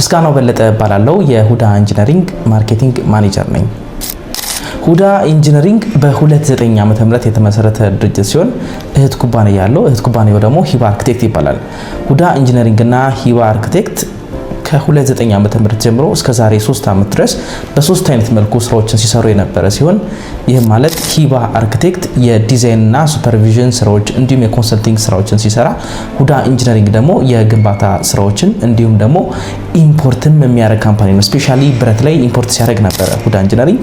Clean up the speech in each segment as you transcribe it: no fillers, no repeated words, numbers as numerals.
ምስጋናው በለጠ እባላለሁ። የሁዳ Engineering marketing manager ነኝ። ሁዳ Engineering በ29 ዓመተ ምህረት የተመሰረተ ድርጅት ሲሆን እህት ኩባንያ ያለው፣ እህት ኩባንያው ደግሞ ሂባ አርክቴክት ይባላል። ሁዳ Engineering እና ሂባ አርክቴክት ከ29 ዓመተ ምህረት ጀምሮ እስከ ዛሬ 3 ዓመት ድረስ በሶስት አይነት መልኩ ስራዎችን ሲሰሩ የነበረ ሲሆን፣ ይህም ማለት ሂባ አርክቴክት የዲዛይንና supervision ስራዎች እንዲሁም የ consulting ስራዎችን ሲሰራ፣ ሁዳ Engineering ደግሞ የግንባታ ስራዎችን እንዲሁም ደግሞ import ም የሚያደርግ company ነው። Specially ብረት ላይ import ሲያደርግ ነበረ ሁዳ Engineering።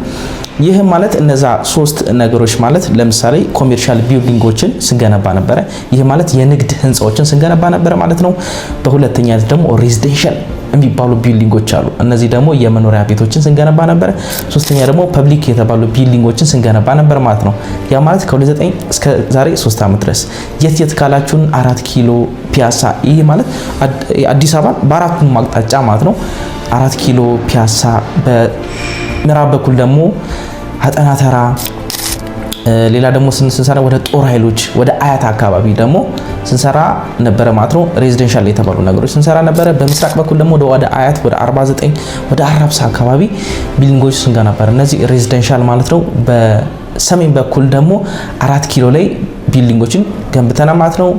ይህም ማለት እነዛ ሶስት ነገሮች ማለት ለምሳሌ commercial building ኦችን ስንገነባ ነበረ። ይህ ማለት የንግድ ህንፃዎችን ስንገነባ ነበረ ማለት ነው። በሁለተኛ ደግሞ residential የሚባሉ building ኦች አሉ። እነዚህ ደግሞ የመኖሪያ ቤቶችን ስንገነባ ነበረ። ሶስተኛ ደግሞ public የተባሉ building ኦችን ስንገነባ ነበር ማለት ነው። ያ ማለት ከ29 እስከ ዛሬ 3 ዓመት ድረስ የት የት ካላችሁን 4 ኪሎ፣ ፒያሳ፣ ይህ ማለት አዲስ አበባ በአራቱም አቅጣጫ ማለት ነው። 4 ኪሎ፣ ፒያሳ፣ በምዕራብ በኩል ደግሞ አጠና ተራ፣ ሌላ ደግሞ ስንሰራ ወደ ጦር ኃይሎች፣ ወደ አያት አካባቢ ደግሞ ስንሰራ ነበረ ማለት ነው። Residential የተባሉ ነገሮች ስንሰራ ነበረ። በምስራቅ በኩል ደግሞ ወደ አያት፣ ወደ 49፣ ወደ አራብሳ አካባቢ building ኦች ስንገነባ ነበር። እነዚህ residential ማለት ነው። በሰሜን በኩል ደግሞ 4 ኪሎ ላይ building ኦችን ገንብተናል ማለት ነው።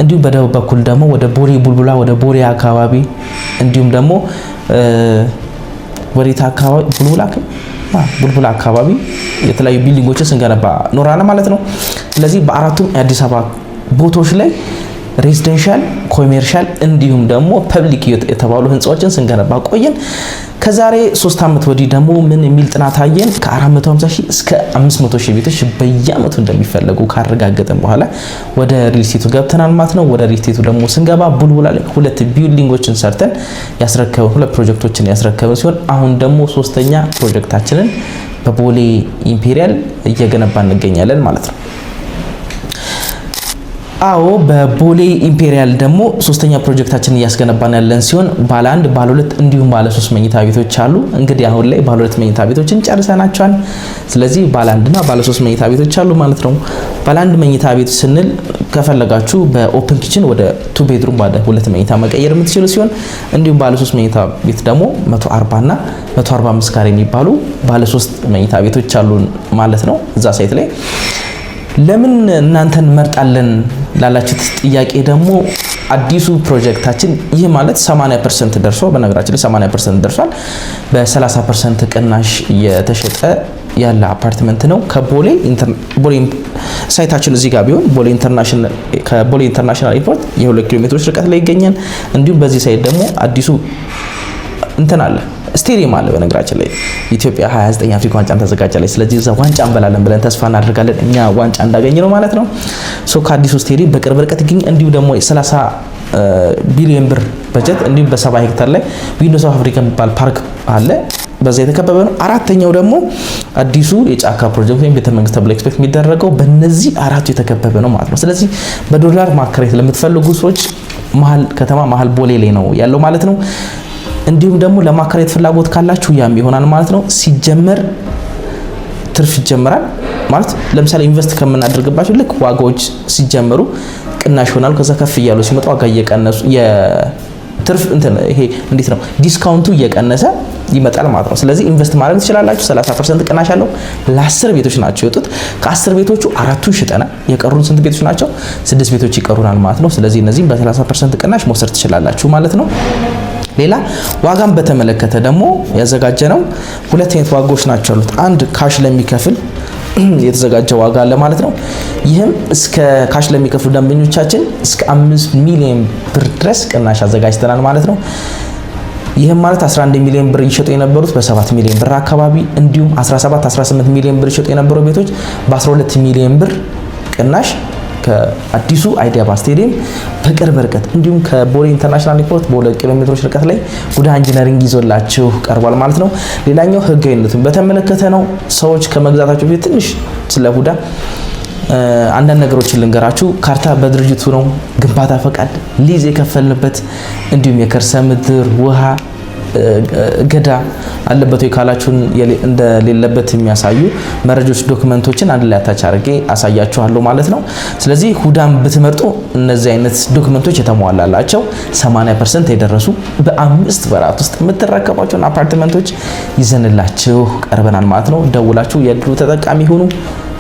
እንዲሁም በደቡብ በኩል ደግሞ ወደ ቦሌ ቡልቡላ፣ ወደ ቦሌ አካባቢ፣ እንዲሁም ደግሞ ወዴት አካባቢ፣ ቡልቡላ አካባቢ የተለያዩ building ኦችን ስንገነባ ኖራለ ማለት ነው። ስለዚህ በአራቱም የአዲስ አበባ ቦታዎች ላይ residential፣ commercial እንዲሁም ደግሞ public የተባሉ ህንፃዎችን ስንገነባ ቆየን። ከዛሬ 3 ዓመት ወዲህ ደግሞ ምን የሚል ጥናት አየን? ከ450 ሺህ እስከ 500 ሺህ ቤቶች በየአመቱ እንደሚፈለጉ ካረጋገጥን በኋላ ወደ real estate ኡ ገብተናል ማለት ነው። ወደ real estate ኡ ደግሞ ስንገባ ቡልቡላ ላይ ሁለት building ኦችን ሰርተን ያስረከብን፣ ሁለት ፕሮጀክቶችን ያስረከብን ሲሆን አሁን ደግሞ ሶስተኛ ፕሮጀክታችንን በቦሌ ኢምፔሪያል እየገነባ እንገኛለን ማለት ነው። አዎ፣ በቦሌ ኢምፔሪያል ደግሞ ሶስተኛ ፕሮጀክታችንን እያስገነባን ያለን ሲሆን ባለ አንድ፣ ባለ ሁለት እንዲሁም ባለ ሶስት መኝታ ቤቶች አሉ። እንግዲህ አሁን ላይ ባለ ሁለት መኝታ ቤቶችን ጨርሰናቸዋል። ስለዚህ ባለ አንድና ባለ ሶስት መኝታ ቤቶች አሉ ማለት ነው። ባለ አንድ መኝታ ቤት ስንል ከፈለጋችሁ በ open kitchen ወደ two bedroom፣ ባለ ሁለት መኝታ መቀየር የምትችሉ ሲሆን እንዲሁም ባለ ሶስት መኝታ ቤት ደግሞ 140 እና 145 ካሬ የሚባሉ ባለ ሶስት መኝታ ቤቶች አሉ ማለት ነው እዛ site ላይ። ለምን እናንተን እንመርጣለን ላላችሁት ጥያቄ ደግሞ አዲሱ ፕሮጀክታችን፣ ይህ ማለት 80% ደርሶ፣ በነገራችን ላይ 80% ደርሷል። በ30% ቅናሽ እየተሸጠ ያለ አፓርትመንት ነው። ከቦሌ ቦሌ site ኣችን እዚህ ጋር ቢሆን ቦሌ international ከቦሌ International Airport የ2 ኪሎ ሜትሮች ርቀት ላይ ይገኛል። እንዲሁም በዚህ side ደግሞ አዲሱ እንትን አለ፣ ስቴዲየም አለ። በነገራችን ላይ ኢትዮጵያ 29 አፍሪካ ዋንጫን ታዘጋጃለች። ስለዚህ እዛ ዋንጫ እንበላለን ብለን ተስፋ እናደርጋለን። እኛ ዋንጫ እንዳገኘ ነው ማለት ነው። So ከአዲሱ ስቴዲየም በቅርብ ርቀት ይገኝ። እንዲሁም ደግሞ 30 ቢሊዮን ብር በጀት እንዲሁም በ70 ሄክታር ላይ Windows of Africa የሚባል ፓርክ አለ። በዛ የተከበበ ነው። አራተኛው ደግሞ አዲሱ የጫካ ፕሮጀክት ወይም ቤተመንግስት ተብሎ expect የሚደረገው በእነዚህ አራቱ የተከበበ ነው ማለት ነው። ስለዚህ በዶላር ማከራየት ለምትፈልጉ ሰዎች መሀል ከተማ፣ መሀል ቦሌ ላይ ነው ያለው ማለት ነው። እንዲሁም ደግሞ ለማከራየት ፍላጎት ካላችሁ ያም ይሆናል ማለት ነው። ሲጀመር ትርፍ ይጀምራል ማለት ለምሳሌ invest ከምናደርግባቸው ልክ ዋጋዎች ሲጀመሩ ቅናሽ ይሆናሉ። ከዛ ከፍ እያሉ ሲመጡ ዋጋ እየቀነሱ የትርፍ እንትን ይሄ እንዴት ነው discount ኡ እየቀነሰ ይመጣል ማለት ነው። ስለዚህ invest ማድረግ ትችላላችሁ። 30% ቅናሽ አለው። ለ10 ቤቶች ናቸው የወጡት። ከ10 ቤቶቹ አራቱን ሽጠናል። የቀሩን ስንት ቤቶች ናቸው? ስድስት ቤቶች ይቀሩናል ማለት ነው። ስለዚህ እነዚህም በ30% ቅናሽ መውሰድ ትችላላችሁ ማለት ነው። ሌላ ዋጋን በተመለከተ ደግሞ ያዘጋጀነው ሁለት አይነት ዋጋዎች ናቸው ያሉት። አንድ cash ለሚከፍል የተዘጋጀ ዋጋ አለ ማለት ነው። ይህም እስከ cash ለሚከፍሉ ደንበኞቻችን እስከ 5 ሚሊዮን ብር ድረስ ቅናሽ አዘጋጅተናል ማለት ነው። ይህም ማለት 11 ሚሊዮን ብር ይሸጡ የነበሩት በ7 ሚሊዮን ብር አካባቢ፣ እንዲሁም 17 18 ሚሊዮን ብር ይሸጡ የነበሩ ቤቶች በ12 ሚሊዮን ብር ቅናሽ ከአዲሱ አይዲያ ስቴዲየም በቅርብ ርቀት እንዲሁም ከቦሌ International Airport በ2 ኪሎ ሜትሮች ርቀት ላይ ሁዳ Engineering ይዞላችሁ ቀርቧል ማለት ነው። ሌላኛው ህጋዊነቱን በተመለከተ ነው። ሰዎች ከመግዛታቸው በፊት ትንሽ ስለ ሁዳ አንዳንድ ነገሮችን ልንገራችሁ። ካርታ በድርጅቱ ነው። ግንባታ ፈቃድ፣ ሊዝ የከፈልንበት፣ እንዲሁም የከርሰ ምድር ውሃ እገዳ አለበት ወይ ካላችሁን እንደሌለበት የሚያሳዩ መረጃዎች፣ document ኦችን አንድ ላይ attach አድርጌ አሳያችኋለሁ ማለት ነው። ስለዚህ ሁዳን ብትመርጡ እነዚህ አይነት document ኦች የተሟላላቸው፣ 80% የደረሱ፣ በ5 ወራት ውስጥ የምትረከቧቸውን አፓርትመንቶች ይዘንላችሁ ቀርበናል ማለት ነው። ደውላችሁ የእድሉ ተጠቃሚ ሁኑ።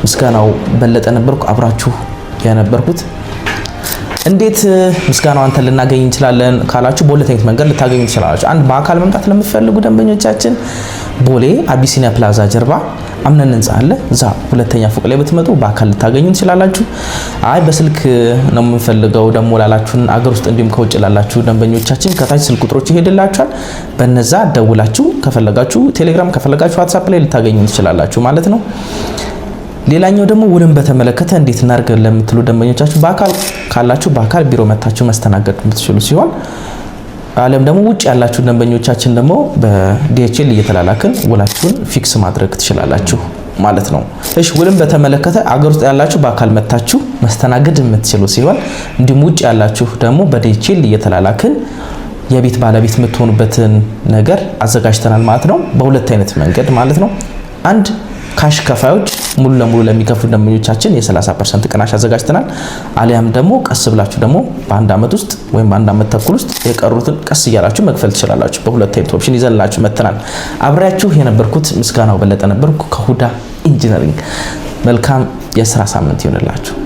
ምስጋናው በለጠ ነበርኩ አብራችሁ የነበርኩት። እንዴት ምስጋናው አንተን ልናገኝ እንችላለን ካላችሁ በሁለት አይነት መንገድ ልታገኙ ትችላላችሁ። አንድ፣ በአካል መምጣት ለምትፈልጉ ደንበኞቻችን ቦሌ አቢሲኒያ ፕላዛ ጀርባ አምነን ህንፃ አለ። እዛ ሁለተኛ ፎቅ ላይ ብትመጡ በአካል ልታገኙ ትችላላችሁ። አይ በስልክ ነው የምንፈልገው ደግሞ ላላችሁን አገር ውስጥ እንዲሁም ከውጭ ላላችሁ ደንበኞቻችን ከታች ስልክ ቁጥሮች ይሄድላችኋል። በነዛ ደውላችሁ ከፈለጋችሁ ቴሌግራም፣ ከፈለጋችሁ ዋትሳፕ ላይ ልታገኙ ትችላላችሁ ማለት ነው። ሌላኛው ደግሞ ውልን በተመለከተ እንዴት እናድርግ ለምትሉ ደንበኞቻችሁ በአካል ካላችሁ በአካል ቢሮ መታችሁ መስተናገድ የምትችሉ ሲሆን አለም ደግሞ ውጭ ያላችሁ ደንበኞቻችን ደግሞ በ DHL እየተላላክን ውላችሁን fix ማድረግ ትችላላችሁ ማለት ነው። እሺ፣ ውልን በተመለከተ አገር ውስጥ ያላችሁ በአካል መታችሁ መስተናገድ የምትችሉ ሲሆን እንዲሁም ውጭ ያላችሁ ደግሞ በ DHL እየተላላክን የቤት ባለቤት የምትሆኑበትን ነገር አዘጋጅተናል ማለት ነው። በሁለት አይነት መንገድ ማለት ነው። አንድ፣ cash ከፋዮች ሙሉ ለሙሉ ለሚከፍሉ ደንበኞቻችን የ30% ቅናሽ አዘጋጅተናል። አሊያም ደግሞ ቀስ ብላችሁ ደግሞ በአንድ ዓመት ውስጥ ወይም በአንድ ዓመት ተኩል ውስጥ የቀሩትን ቀስ እያላችሁ መክፈል ትችላላችሁ። በሁለት አይነት option ይዘንላችሁ መጥተናል። አብሬያችሁ የነበርኩት ምስጋናው በለጠ ነበርኩ ከሁዳ ኢንጂነሪንግ። መልካም የስራ ሳምንት ይሆንላችሁ።